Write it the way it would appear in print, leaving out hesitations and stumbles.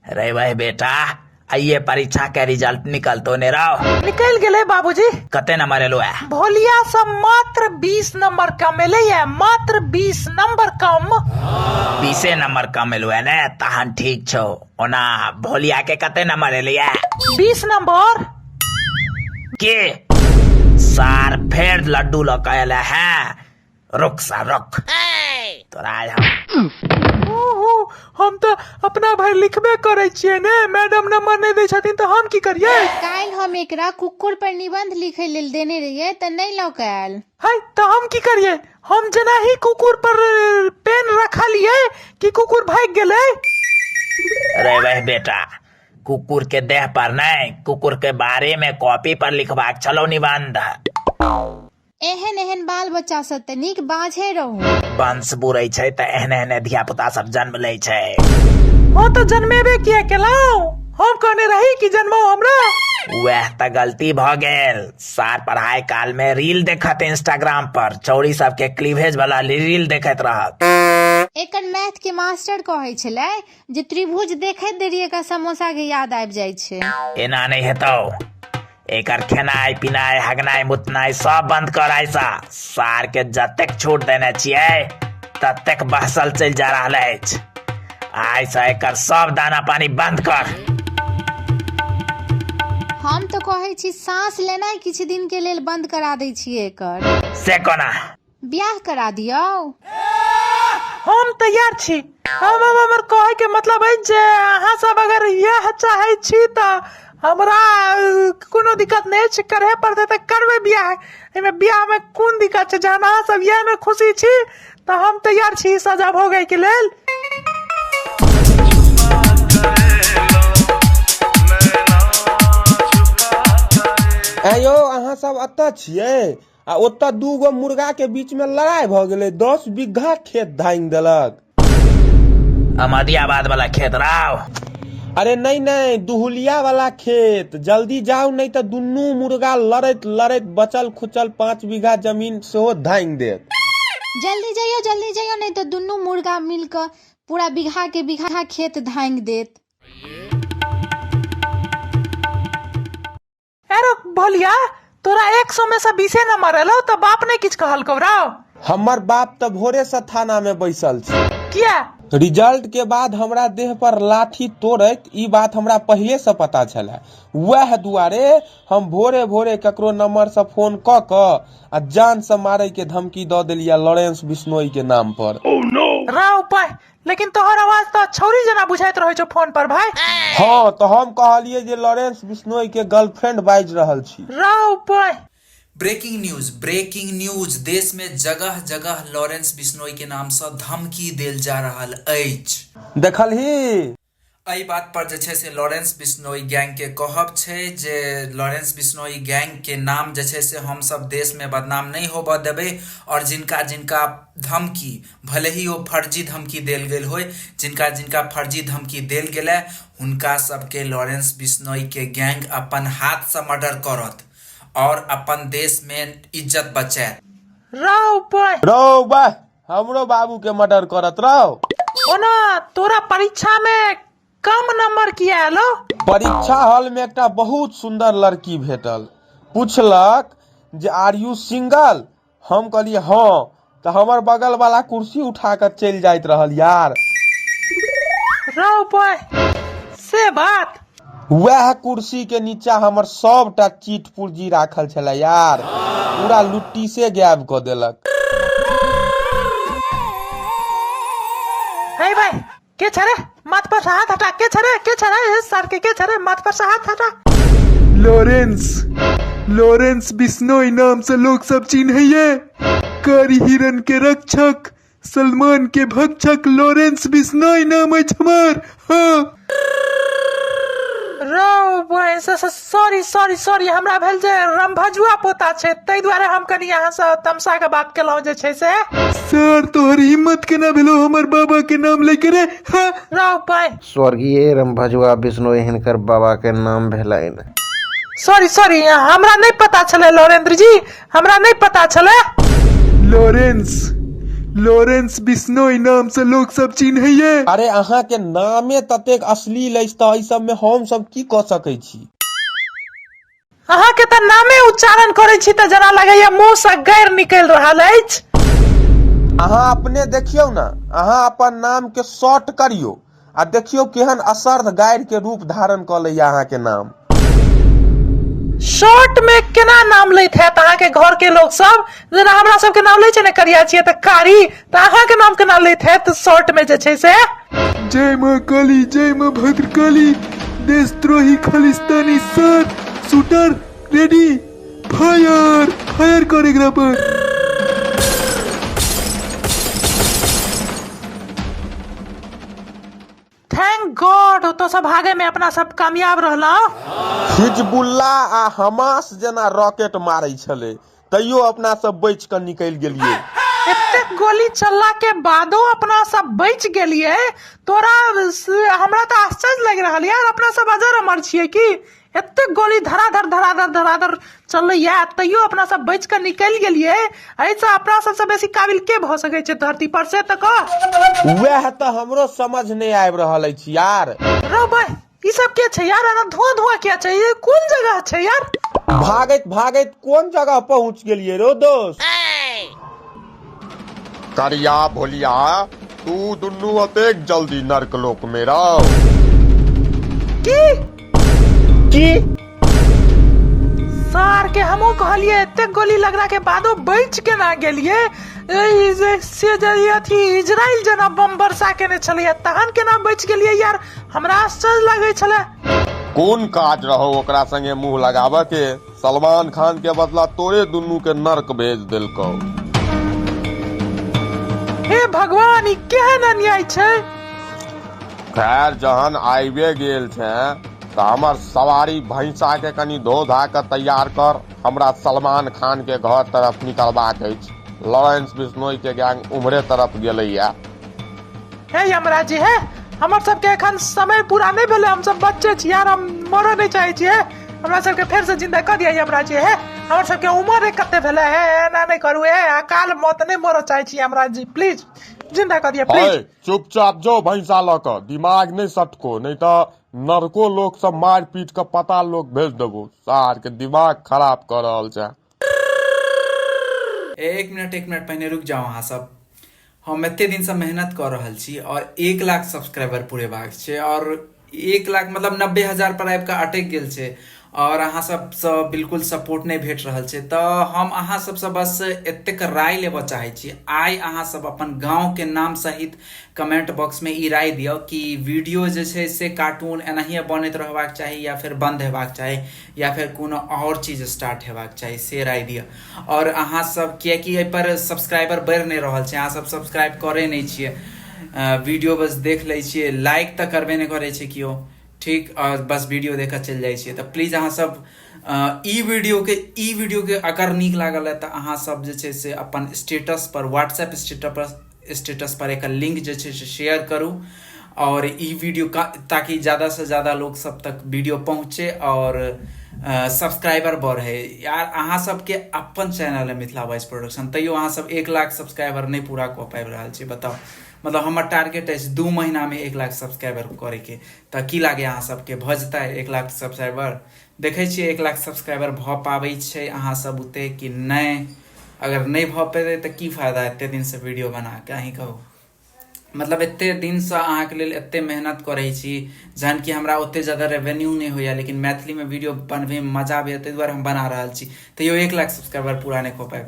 रे वह बेटा, आइए परीक्षा के रिजल्ट निकलतो ने रहो। निकल गेलै बाबूजी। कते नंबर एलो है? भोलिया सब मात्र 20 नंबर कम एलै है, मात्र 20 नंबर कम। 20 नंबर कम एलो है ने, तहन ठीक छौ। ओना भोलिया के कते नंबर एलै है? 20 नंबर। के सार फेर लड्डू लऽ के एलै है। रुक सा रुक, तोरा आज हम ओहो, हम तऽ अपना भरि लिखबे करै छियै ने, मैडम नंबर नहि दै छथिन तऽ हम की करियै? काल्हि हम एकरा कुकुर पर निबंध लिखै लेल देने रहियै तऽ नहि लऽ कऽ आयल। है तऽ हम की करियै? हम जेना ही कुकुर पर पेन रखलियै कि कुकुर भागि गेलै। रे वह बेटा, कुकुर के देह पर नहीं, कुकुर के बारे में कॉपी पर लिखबाक छलो निबंध। एहन एहन बाल बच्चा सब तऽ नीक बाझे रहू। वंश बुरै छै तऽ एहन एहन धिया पुता सब जन्म लै छै। हँ तऽ जन्मेबे किया केलहुँ? हम कहने रही कि जन्माउ हमरा। वएह तऽ गलती भऽ गेल सार, पढ़ाई काल में रील देखत इंस्टाग्राम पर, चौरी सबके क्लीवेज वाला रील देखैत रहत। एकर मैथ के मास्टर कहै छलै जे त्रिभुज देखैत देरी एकरा समोसा के याद आबि जाइ छै। एना नहि हेतौ, एकर खेनाइ पिनाइ हगनाइ मुतनाइ सब बंद कर। ऐसा सार के जतेक छूट देने छियै ततेक बहसल चलि जा रहल अछि। आइ से एकर सब दाना पानी बंद कर। हम तऽ कहै छी साँस लेनाइ किछु दिन के लेल बंद करा दै छियै एकर। से कोना? बियाह करा दियौ। हम तैयार छी। हम हमर कहै के मतलब अछि जे अहाँ सब अगर इएह चाहै छी तऽ हमरा कोनो दिक्कत नहि अछि। करहे पड़तै तऽ करबै बियाह, एहिमे बियाहमे कोन दिक्कत छै? जहन अहाँ सब इएहमे खुशी छी तऽ हम तैयार छी सजा भोगैके लेल। ऐं यौ, अहाँ सब एतऽ छियै आ ओतऽ 2 गो मुर्गा के बीच में लड़ाई भऽ गेलै, 10 बीघा खेत धांगि देलक। अहमदियाबाद वाला खेत राव? अरे नहीं नहीं, दुहुलिया वाला खेत। जल्दी जाओ, नहीं तो दुनू मुर्गा लड़ैत लड़ैत बचल खुचल 5 बीघा जमीन सेहो धांगि देत। जल्दी जइयो, जल्दी जइयो, नहीं तो दुनू मुर्गा मिल कऽ पूरा बीघा के बीघा खेत धांगि देत। अरे भोलिया, तोरा 100 में से 20 नंबर एलो तऽ बाप नहि किछु कहलकौ रौ? हमर बाप तऽ भोरे से थाना में बैसल छै। किया? रिजल्ट के बाद हमरा देह पर लाठी तोड़ैत, ई बात हमरा पहिले से पता छलै। वएह दुआरे हम भोरे भोरे ककरो नंबर से फोन कऽ कऽ आ जान से मारे के धमकी दऽ देलियै लॉरेंस बिश्नोई के नाम पर। रौ पाइ, लेकिन तोहर आवाज तऽ छौरी जेना बुझाइत रहै छौ फोन पर भाई। हँ तऽ हम कहलियै जे लॉरेंस बिश्नोई के गर्लफ्रेंड बाजि रहल छी। रौ पाइ। ब्रेकिंग न्यूज, ब्रेकिंग न्यूज, देश में जगह जगह लॉरेंस बिश्नोई के नाम से धमकी देल जा रहल अछि। देखलही? एहि बात पर जे छै से लॉरेंस बिश्नोई गैंग के कहब छै जे लॉरेंस बिश्नोई गैंग के नाम जे छै से हम सब देश में बदनाम नहीं होबऽ देबै, और जिनका जिनका धमकी, भले ही ओ फर्जी धमकी देल गेल होय, जिनका जिनका फर्जी धमकी देल गेलै हुनका सबके लॉरेंस बिश्नोई के गैंग अपन हाथ से मर्डर करत और अपन देश में इज्जत बचायत। रौ बह। रौ बह, हमरो बाबू के मर्डर करत रहो। ओना तोरा परीक्षा में कम नंबर किया एलो? परीक्षा हॉल में एकटा बहुत सुंदर लड़की भेटल, पूछलक जे आर यू सिंगल? हम कहलिए हाँ, तऽ हमर बगल वाला कुर्सी उठा कऽ चलि जाइत रहल यार। रौ बह, से बात। वएह कुर्सी के नीचा हमर सबटा चीट पुर्जी राखल छलै यार, पूरा लुट्टी से गायब कऽ देलक। हे भाई, के छरे माथ पर से हाथ हटा, के छरे, के छरे सर के, के छरे माथ पर से हाथ हटा। लॉरेंस, लॉरेंस बिश्नोई नाम से लोग सब चिन्हैये, कारी हिरन के रक्षक, सलमान के भक्षक लॉरेंस बिश्नोई नाम अछि हमर। हाँ। रौ बहिन, सॉरी सॉरी सॉरी, हमरा भेल जे रमभजुआ पोता छै, ताहि दुआरे हम कनि अहाँ से तमसा के बात केलहुँ जे छै से। सर, तोहर हिम्मत केना भेलो हमर बाबा के नाम लैके रे? हाँ। रौ बहिन। स्वर्गीय रमभजुआ बिश्नोई हिनकर बाबा के नाम भेलनि। सॉरी सॉरी, हमरा नहि पता छलै लॉरेंद्र जी, हमरा नहि पता छलै। लॉरेंस, लॉरेंस बिश्नोई नाम से लोक सब चिन्हैये। अरे अहाँ के नामे ततेक अश्लील अछि तऽ एहि सबमे हम सब की कऽ सकै छी? अहाँके तऽ नामे उच्चारण करै छी तऽ जेना लगैया मुंह से गैर निकलि रहल अछि। अहाँ अपने देखियौ ने, अहाँ अपन नाम के शॉर्ट करियौ आ देखियौ केहन असर्ध गारि के रूप धारण कऽ लैया अहाँ के नाम। शॉर्ट में केना नाम लैत हैत अहाँके घर के लोक सब? जेना हमरा सबके नाम लै छै ने करिया छियै तऽ कारी, तऽ अहाँके नाम केना लैत हैत शॉर्ट में जे छै से? जय माँ काली, जय माँ भद्रकाली, देशद्रोही Khalistani sir, shooter ready, fire, fire कर एकरा पर। Thank God, ओतऽ से भागे में अपना सब कामयाब रहलहुँ। हिजबुल्ला आ हमास जेना रॉकेट मारै छलै, तैयो अपना सब बचि कऽ निकलि गेलियै। एतेक गोली चलला के बादो अपना सब बचि गेलियै। तोरा हमरा तऽ आश्चर्य लागि रहल यार, अपना सब अजर अमर छियै की? एतेक गोली धराधर धराधर धराधर चलैया तैयो अपना सब बचि कऽ निकलि गेलियै। एहिसँ अपना सबसँ बेसी काबिल के भऽ सकै छै धरती पर, से तऽ कह। वएह तऽ हमरो समझ नहि आबि रहल अछि यार। रौ बहि, ई सब के छै यार? एना धुआं धुआं किया छै? ई कोन जगह छै यार? भागैत भागैत कोन जगह पहुंच गेलियै रो दोस्त? करिया भोलिया, तू दुनू अतेक जल्दी नर्क लोक में रहो। की की सार के हमहूँ कहलियै एतेक गोली लगला के बादो बचि केना गेलियै? ई जे से जे ई अथी इजराइल जेना बम वर्षा केने छलैया, तहन केना बचि गेलियै यार? हमरा आश्चर्य लगै छलै। कोन काज रहो ओकरा संगे मुंह लगाबऽ के? सलमान खान के बदला तोरे दुनू के नर्क भेज देलकौ। हे भगवान, ई केहन अन्याय छै? खैर, जहन आबिए गेल छें तऽ हमर सवारी भैंसा के कनि धो धा कऽ तैयार कर। हमरा सलमान खान के घर तरफ निकलबाक अछि। लॉरेंस बिश्नोई के गैंग उम्हरे तरफ गेलैया। हे यमराज जी, हे हमर सबके एखन समय पूरा नहि भेलै, हम सब बच्चे छी यार, हम मरऽ नहि चाहै छी। हे हमरा सबके फेर से जिंदा कऽ दिअ यमराज जी। हे हमर सबके उमर कते भेलै, हे एना नहि करू, हे अकाल मौत नहि मरऽ चाहै छी यमराज जी, प्लीज जिंदा कऽ दिअ प्लीज। हे चुपचाप जो भैंसा लऽ कऽ, दिमाग नहि सटको, नहि तऽ नरको लोक सब मारि पीट कऽ पताल लोक भेज देबो। सार के दिमाग खराब कऽ रहल छै। एक मिनट, एक मिनट पहिने रुकि जाउ अहाँ सब। हम एते दिनसँ मेहनत कऽ रहल छी आओर 1 लाख सब्सक्राइबर पुरेबाक छै, आओर 1 लाख मतलब 90,000 पर आबि कऽ अटकि गेल छै, आओर अहाँ सबसँ बिल्कुल सपोर्ट नहि भेट रहल छै। तऽ हम अहाँ सबसँ बस एतेक राय लेबऽ चाहै छी, आइ अहाँ सब अपन गाँवके नाम सहित कमेंट बॉक्समे ई राय दिअ कि वीडियो जे छै से कार्टून एनाहिए बनैत रहबाक चाही या फेर बन्द हेबाक चाही या फेर कोनो आओर चीज स्टार्ट हेबाक चाही, से राय दिअ। आओर अहाँ सब कियाकि एहिपर सब्सक्राइबर बढ़ि नहि रहल छै, अहाँ सब सब्सक्राइब करै नहि छियै, वीडियो बस देख लै छियै, लाइक तऽ करबे नहि करै छै केओ, ठीक, आओर बस वीडियो देखऽ चलि जाइ छियै। तऽ प्लीज अहाँ सब ई वीडियोके अगर नीक लागल है तऽ अहाँ सब जे छै से अपन स्टेटस पर, व्हाट्सएप स्टेटस पर एकर लिंक जे छै से शेयर करू, और ई वीडियो का ताकि ज़्यादा से ज़्यादा लोग सब तक वीडियो पहुँचे और सब्सक्राइबर बढ़े। यार अहाँ सबके अपन चैनल है मिथिला वॉइस प्रोडक्शन, तैयो अहाँ सब 1 लाख सब्सक्राइबर नहीं पूरा कऽ पाबि रहल छी। बताउ, मतलब हमर टारगेट अछि 2 महीना में 1 लाख सब्सक्राइबर करे के, तऽ की लागे अहाँ सबके भऽ जेतै 1 लाख सब्सक्राइबर? देखै छियै 1 लाख सब्सक्राइबर भऽ पाबै छै अहाँ सब ओते कि नहि? अगर नहि भऽ पेतै तऽ की फायदा एते दिनसँ वीडियो बना के? अहीं कहू, मतलब एते दिनसँ अहाँके लेल एते मेहनत करै छी, जहन कि हमरा ओते ज्यादा रेवेन्यू नहि होइए, लेकिन मैथिलीमे वीडियो बनबैमे मजा आबैए, ताहि दुआरे हम बना रहल छी, तैयो 1 लाख सब्सक्राइबर पूरा नहि कऽ पाबि।